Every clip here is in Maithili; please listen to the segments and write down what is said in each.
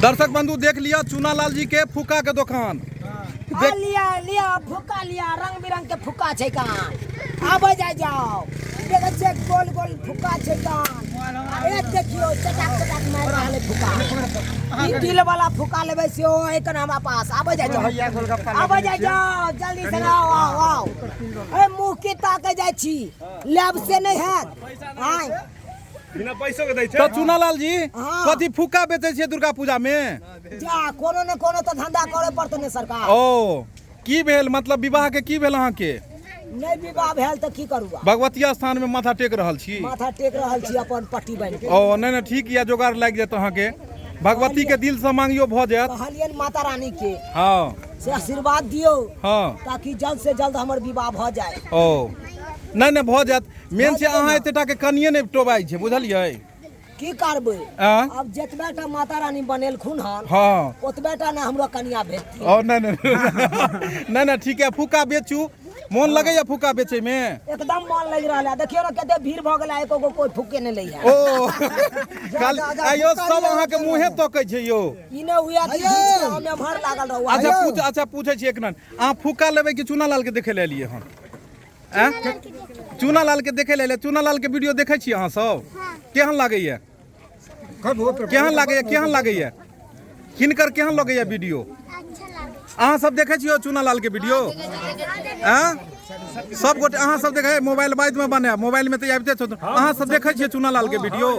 दर्शक बंधु देख लिअ चूनालाल जी के फुक्का के दोकान। आ लिया लिया फुक्का लिया, रंग बिरंग के फुक्का छै कान, आबै जाय जाओ। देखै छियै गोल गोल फुक्का छै कान, ए देखियौ चटाक चटाक मारि रहल है फुक्का। ई दिल वाला फुक्का लेबै सेहो है कन हमरा पास, आबै जाय जाओ, आबै जाय जाओ, जल्दी से आओ आओ आओ। ए मुँह के ताके जाइ छी, लेब से नहि हैत। आय बिना पैसो के दै छै। तऽ चूनालाल जी हाँ। कथी फुक्का बेचै छियै दुर्गा पूजा में? जा कोनो ने कोनो तऽ धंधा करे पड़तै ने सरकार। ओ की भेल, मतलब विवाह के की भेल अहाँके? नहि विवाह भेल तऽ की करू आब? भगवती स्थान में माथा टेक रहल छी? माथा टेक रहल छी अपन पट्टी बान्हि के। ओ नहि नहि ठीक यऽ, जोगाड़ लागि जायत अहाँके, भगवती के दिल से मांगियो भऽ जायत। कहलियनि माता रानी के हाँ से आशीर्वाद दियौ हाँ ताकि जल्द से जल्द हमर विवाह भऽ जाय। ओ नहि नहि भऽ जायत। मेन छै अहाँ एतेटा के कनिये नहि टोबाइ छै, बुझलियै? की करबै आँय? आब, जतबे टा माता रानी बनेलखुन हन हाँ ओतबे टा ने हमरो कनिया भेटती। ओ नहि नहि नहि नहि ठीक है, फुक्का बेचू। मोन लगैया फुक्का बेचै में? एकदम मन लागि रहल है। देखियौ ने कते भीड़ भऽ गेलै, एको गो कोई फुक्के नहि लैया। ओ काल आइयो सब अहाँके मुँहे तकै छै यौ। ई नहि हुए कि घीच के हम एम्हर लागल रहू। अच्छा पूछ, अच्छा पूछै छी एक मिनट, अहाँ फुक्का लेबै कि चूना लाल के देखै लए एलियै हन? आँय? चूना लाल के देखै लए एलियै। चूना लाल के वीडियो देखै छी अहाँ सब? केहन लागैया? केहन लागैया? केहन लागैया हिनकर? केहन लगैया वीडियो? अहाँ सब देखै छियै चूना लाल के वीडियो? आँय सब गोटे अहाँ सब देखै? मोबाइल बाद में बनायब, मोबाइल में तऽ आबिते छौ। अहाँ सब देखै छियै चूना लाल के वीडियो?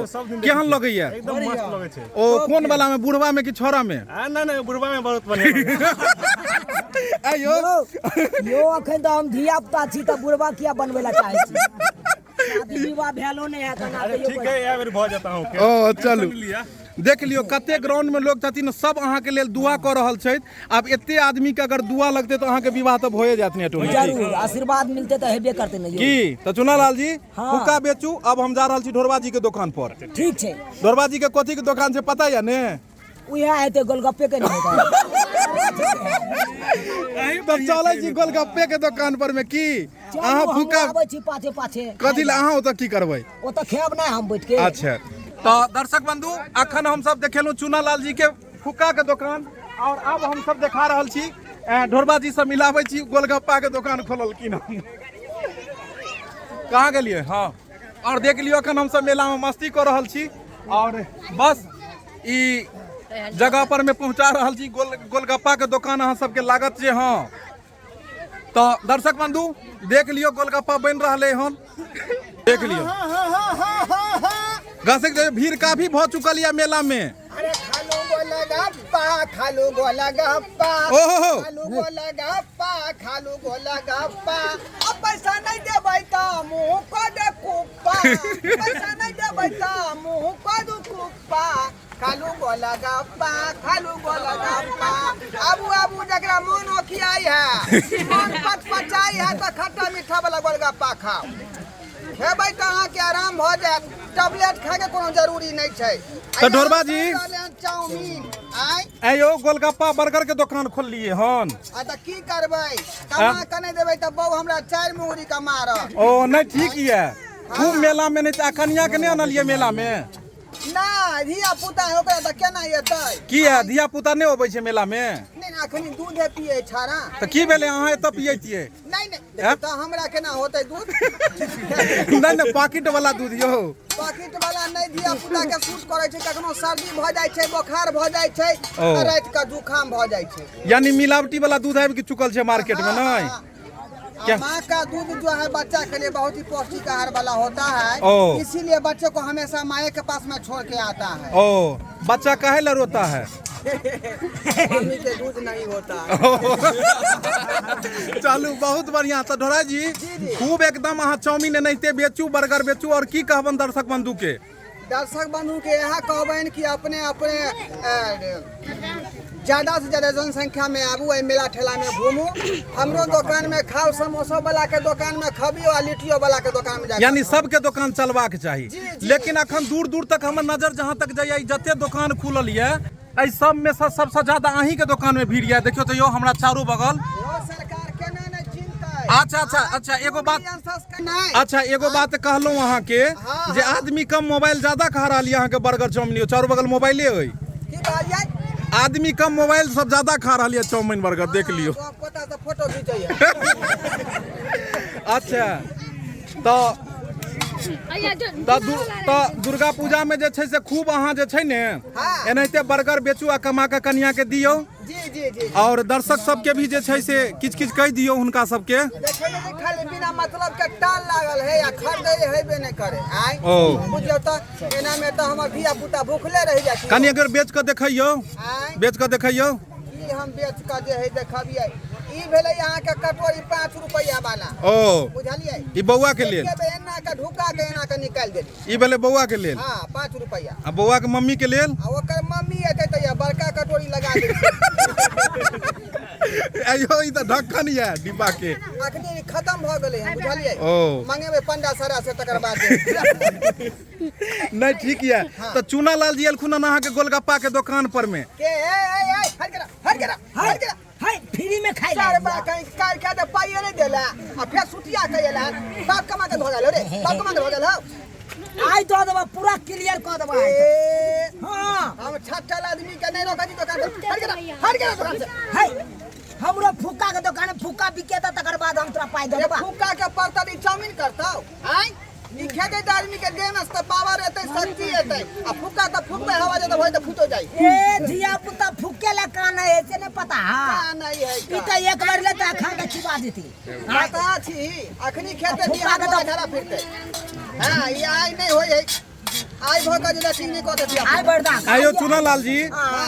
केहन लगैया? एकदम मस्त लगै छै। ओ कोन वाला में, बुढ़वा में कि छौड़ा में? आ नहि नहि, बुढ़वा में बहुत बढ़िया लगै छै। आइयो यौ अखन तऽ हम धिया पुता छी तऽ बुढ़वा किया बनबै लए चाहै छी? शादी विवाह भेलो नहि है तऽ अरे ठीक है, इएह बेर भऽ जाता हूँ। ओ चलू देख लियौ कते ग्राउंड में लोग छथिन, सब अहाँके लेल दुआ कऽ रहल छथि। आब एते आदमी के अगर दुआ लगतै तऽ अहाँके विवाह तऽ भए जायत ने ऑटोमेटिक। जरूर आशीर्वाद मिलते तऽ हेबे करतै ने यौ। की तऽ चुनालाल जी हाँ। हुक्का बेचू, अब हम जा रहल छी ढोरबा जी के दोकान पर। ठीक छै। ढोरबा जी के कथी के दोकान छै पता यऽ ने? उएह हेतै गोलगप्पे के नहि हेतै? तब चलै छी गोलगप्पे के दोकान पर में। की चलू, अहाँ हमहूँ फुक्का आबै छी पाछे पाछे। कथी लए अहाँ ओतऽ की करबै? ओतऽ खेब नहि हम बैठ के। अच्छा तऽ दर्शक बंधु अखन हम सब देखेलहुँ चूनालाल जी के फुक्का के दोकान और अब हम सब देखा रहल छी ढोरबा जी से मिलाबै छी, गोलगप्पा के दोकान खोललखिन हन। कहाँ गेलियै? हाँ और देख लियौ अखन हम सब मेला में मस्ती कऽ रहल छी और बस ई जगह पर में पहुंचा रहल छी। गोलगप्पा के दोकान अहाँ सबके लागत जे। हाँ तऽ दर्शक बंधु देख लियौ गोलगप्पा बनि रहलै हन, देख लियौ घसक जाइए। भीड़ काफी भऽ चुकल यऽ मेला में। अरे खालू गोलगप्पा, खालू गोलगप्पा, ओहो हो। खालू गोलगप्पा, खालू गोलगप्पा। अब पैसा नहीं देबै तऽ मुँह कऽ दे कुप्पा, पैसा नहीं देबै तऽ मुँह कऽ दू कुप्पा। खालू गोलगप्पा, खालू गोलगप्पा। आबू आबू, जकरा मोन ओखियाई है, मोन पचपचाई है तऽ खट्टा मीठा वाला गोलगप्पा खाओ। खेबै तऽ अहाँके आराम भऽ जायत, टैबलेट खायके कोनो जरूरी नहि छै। तऽ ढोरबा जी। चाउमीन आय। आइयो गोलगप्पा बर्गर के दोकान खोललिए हन? आ तऽ की करबै, कमा कऽ नहि देबै तऽ बहू हमरा 4 मुंगरी कऽ मारत। ओ नहि ठीक यऽ, खूब मेला में नहि तऽ कनिया के नहि अनलियै मेला में? नहि, धिया पुता है ओकरा तऽ केना एतै? की है, धिया पुता नहि अबै छै मेला में? नहि नहि, अखनी दूधे पियै छाड़ा। तऽ की भेलै, अहाँ एतऽ पियैतियै? नहि नहि, तऽ हमरा केना होतै दूध? नहि नहि, पाकिट वाला दूध यौ। पाकिट वाला नहि धिया पुता के सूट करै छै, कखनो सर्दी भऽ जाइ छै, बोखार भऽ जाइ छै, ओ। राति के जुकाम भऽ जाइ छै। यानी मिलावटी वाला दूध आबि चुकल छै मार्केट में? नहि क्या? माँ का दूध जो है बच्चा के लिए बहुत ही पौष्टिक आहार वाला होता है। ओ। इसीलिए बच्चे को हमेशा माए के पास में छोड़ के आता है। ओ बच्चा काहे ला रोता है? मम्मी के दूध नहीं होता है। चलू बहुत बढ़िया। तऽ ढोरा जी खूब एकदम अहाँ चाउमीन एनाहिते बेचू, बर्गर बेचू। और की कहबन दर्शक बंधु के? दर्शक बंधु के यह कहबनि कि अपने अपने ज्यादा से ज्यादा जनसंख्या में आबू, एहि मेला ठेला में घूमू, हमरो दोकान में खाउ, समोसो वाला के दोकान में खबियो आ लिट्टियो वाला के दोकान में जाके यानी खाउ। सबके दोकान चलबाक चाही। जी, जी। लेकिन अखन दूर दूर तक हमर नजर जहाँ तक जाइए, जते दोकान खुलल यऽ एहि सब में से सबसे ज्यादा अहीं के दोकान में भीड़ यऽ। देखियौ तऽ यौ हमरा चारू बगल। यो सरकार केना नहि चिन्हतै? अच्छा अच्छा अच्छा, एगो बात नहि। अच्छा एगो बात कहलहुँ अहाँके हाँ, जे हाँ। आदमी कम मोबाइल ज्यादा खा रहल यऽ अहाँके बर्गर चाउमिन, यौ चारू बगल मोबाइले अइ। की कहलियै? आदमी कम मोबाइल सब ज्यादा खा रहल यऽ चाउमीन बर्गर देख लियौ। पोता से फोटो घिचैया। अच्छा तऽ तऽ दुर्गा पूजा में जे छै से खूब अहाँ जे छै ने हाँ। एनाहिते बर्गर बेचू आ कमा कऽ कनिया के दियौ। जी जी जी। और दर्शक सबके भी जे छै से किछ किछ कहि दियौ हुनका सबके। देखै ने खाली बिना मतलब के टाल लागल है आ खरीदे हेबे नहि करे आय। ओ। बुझियौ तऽ एना में तऽ हमर धिया पुता भूखले रहि जाइ छै। कनि अगर बेच कऽ देखैयौ। आँय? बेच कऽ देखैयौ। की हम बेच कऽ जे है देखबियै। ई भेलै अहाँके कटोरी 5 रुपैआ वाला। ओ। बुझलियै? ई बौआ के लेल। एके बेर एना के ढुका के एना के निकालि देली। ई भेलै बौआ के लेल। हाँ, 5 रुपैआ। आ बौआ के मम्मी के लेल? आ ओकर मम्मी एतै तऽ बड़का कटोरी लगा देली। अयो ई तऽ ढक्कन यऽ डिब्बा के। अखनी खत्म भऽ गेलै हन, बुझलियै? ओ। मंगेबै पंडा सरा से तकर बाद। नहि ठीक यऽ। तऽ चूना लाल जी एलखुन हन अहाँके गोलगप्पा के दोकान पर में। के ए ए ए हट गेला, हट गेला, हट गेला। है फ्री में खाइ चार बा कहीं कार के तऽ पाइए नहि देला आ फेर सुतिया के एला। बाप कमा के धो गेल रे, बाप कमा के धो गेल हौ। आइ दऽ देबऽ, पूरा क्लियर कऽ देबऽ आइ। ए, हाँ। हम छठल आदमी के नहि रोकै छी दोकान पर। हट गेला, हट गेला दोकान से। है हमरो फुक्का के दुकान में फुक्का बिकेता तकर बाद हम तोरा पाइ दऽ रे, देबा। फुक्का के पड़तल ई चाउमीन करतौ आँय? ई खेतै तऽ आदमी के देह में तऽ पावर एतै, शक्ति एतै। आ फुक्का तऽ फुकबै हवा जतऽ होय तऽ फुटो जाइ। ए धिया पुता फुक्के ला कान है से नहीं पता। हाँ। कान नहीं है ई तऽ एक बार ले तऽ खा के चिबा देती। पता छी अखनी खेतै फुक्का बिहान के तऽ धरा फिरतै। हाँ, ई आइ नहि होय है। आइ भऽ कऽ जे चीनी कऽ देतियै। आइ बरदा। आयो चुना लाल जी,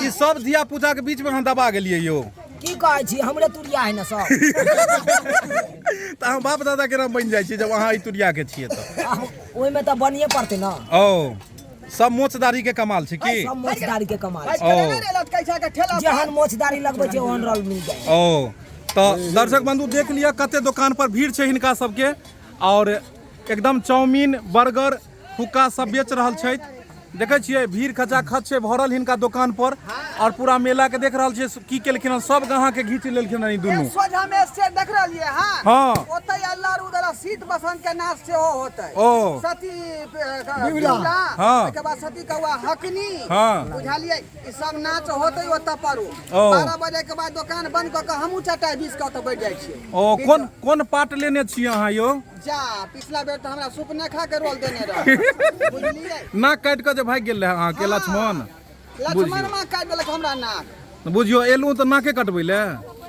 ई सब धिया पुता के बीच में अहाँ दबा गेलियै यौ। की कहै छी, हमरे तुरिया है ने सब। तऽ अहाँ बाप दादा केना बनि जाइ छी जब अहाँ ई तुरिया के छियै तऽ? ओहिमे तऽ बनिए पड़तै ने। ओ सब मोछ दाढ़ी के कमाल छै की? सब मोछ दाढ़ी के कमाल छै। ओ। जेहन मोछ दाढ़ी लगबै छै ओहन रोल मिल जाए। ओ तऽ दर्शक बंधु देख लिअ कते दोकान पर भीड़ छै हिनका सबके और एकदम चाउमीन बर्गर हुक्का सब बेच रहल छथि। देखै छियै भीड़ खचाखच छै भरल हिनका दोकान पर और पूरा मेला के देख रहल छियै की केलखिन हन, सब गाहक के घीच लेलखिन हन ई दुनू। सोझा में से देख रहलियै हन। हाँ। ओतै अल्लाह रुदरा शीत बसंत के नाच सेहो होतै। ओ। सती, बिहुला। हाँ। ओहिके बाद सती कौआ हकनी। हाँ। बुझलियै, ई सब नाच होतै ओतऽ पर। ओ। 12 बजे के बाद दोकान बंद कऽ के हमहूँ चटाई बीछ कऽ ओतऽ बैठ जाइ छियै। ओ, कोन पार्ट लेने छियै अहाँ यौ? जा, पिछला बेर तऽ हमरा सुपनेखा के रोल देने रहे। बुझलियै? नाक काटि कऽ जे भागि गेल रहै अहाँके लक्ष्मण। लक्ष्मण माँ काटि देलक हमरा नाक। बुझियौ एलहुँ तऽ नाके कटबै लए।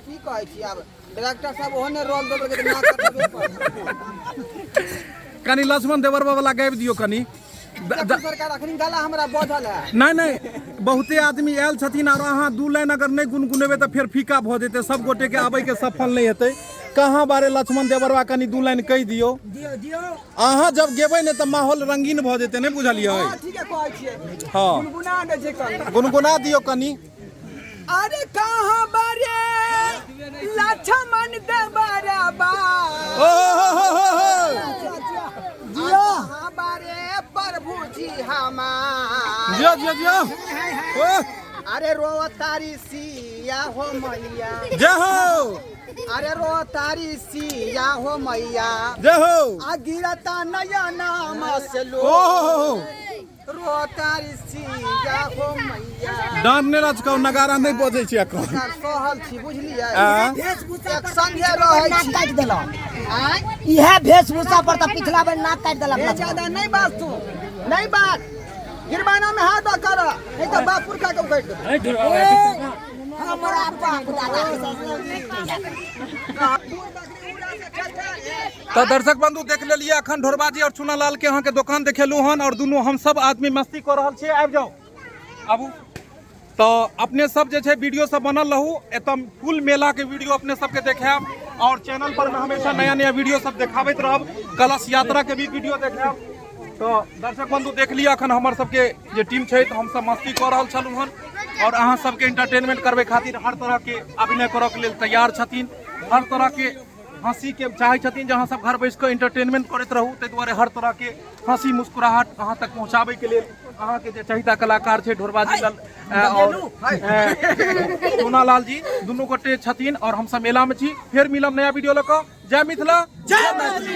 की कहै छी आब डायरेक्टर साहब ओहने रोल दऽ देलकै तऽ नाक कटबे करतै। कनि लक्ष्मण देवरबा वाला गाबि दियौ कनि। सरकार अखनी गला हमरा बजल है। नहीं नहीं, बहुते आदमी आयल छथिन और अहाँ 2 लाइन अगर नहीं गुनगुनेबै तऽ फेर फीका भऽ जेतै, सब गोटे के आबै के सफल नहीं हेतै। कहाँ बारे लक्ष्मण देवरबा कनि 2 लाइन कहि दियौ। दियौ, दियौ। अहाँ जब गेबै ने तऽ माहौल रंगीन भऽ जेतै, नहीं बुझलियै? हाँ, ठीक है, कहै छियै। हाँ। गुनगुना दै छै कनि। गुनगुना दियौ कनि। अरे कहाँ बारे लक्ष्मण देवरबा। ओ हो, हो, हो, हो। जियो। कहाँ बारे प्रभु जी हमार। जियो, जियो, जियो। ओ। अरे रो तारी सिया हो मैया। जय हो। अरे रो तारी सिया हो मैया। जय हो। आ गिरता नया नाम से लो। ओ हो, हो, हो। रो तारी सिया हो मैया। डांट नहि लचकाउ, नगाड़ा नहि बजै छै एखन। सहल छी, बुझलियै? आ? वेशभूषा एक पर संगे रहै नाक छी। काटि देलक। आँय? इएह वेशभूषा पर तऽ पिछला बेर नाक काटि देलक। ए, ज्यादा नहि बाज तू, नहि बाज। गिरबाना में हाथ दऽ कर, नहीं तऽ बाप पुरखा के उखाड़ि देबौ। ए, हमरा बाप दादा के तऽ दर्शक बंधु देख लेलियै अखन ढोरबाजी और चुनालाल के अहाँके दोकान देखेलहुँ हन और दुनू हम सब आदमी मस्ती कऽ रहल छियै। आबि जाउ, आबू। तऽ अपने सब जे छै वीडियो सब बनल रहू, एतऽ फुल मेला के वीडियो अपने सबके देखायब और चैनल पर में हमेशा नया नया वीडियो सब देखाबैत रहब, कलश यात्रा के भी वीडियो देखायब। तऽ दर्शक बंधु देख लिअ अखन हमर सबके जे टीम छै तऽ हमसब मस्ती कऽ रहल छलहुँ हन और अहाँ सबके एंटरटेनमेंट करबै खातिर हर तरह के अभिनय करऽ के लेल तैयार छथिन, हर तरह के हंसी के चाहै छथिन जे अहाँ सब घर बैस कऽ एंटरटेनमेंट करैत रहू, ताहि दुआरे हर तरह के हंसी मुस्कुराहट अहाँ तक पहुँचाबै के लेल अहाँ के जे चाहिदा कलाकार छै ढोरबाजी लाल और सोनालाल जी दुनू गोटे छथिन और हमसब मेला में छी। फेर मिलब नया वीडियो लऽ कऽ। जय मिथिला, जय मैथिली।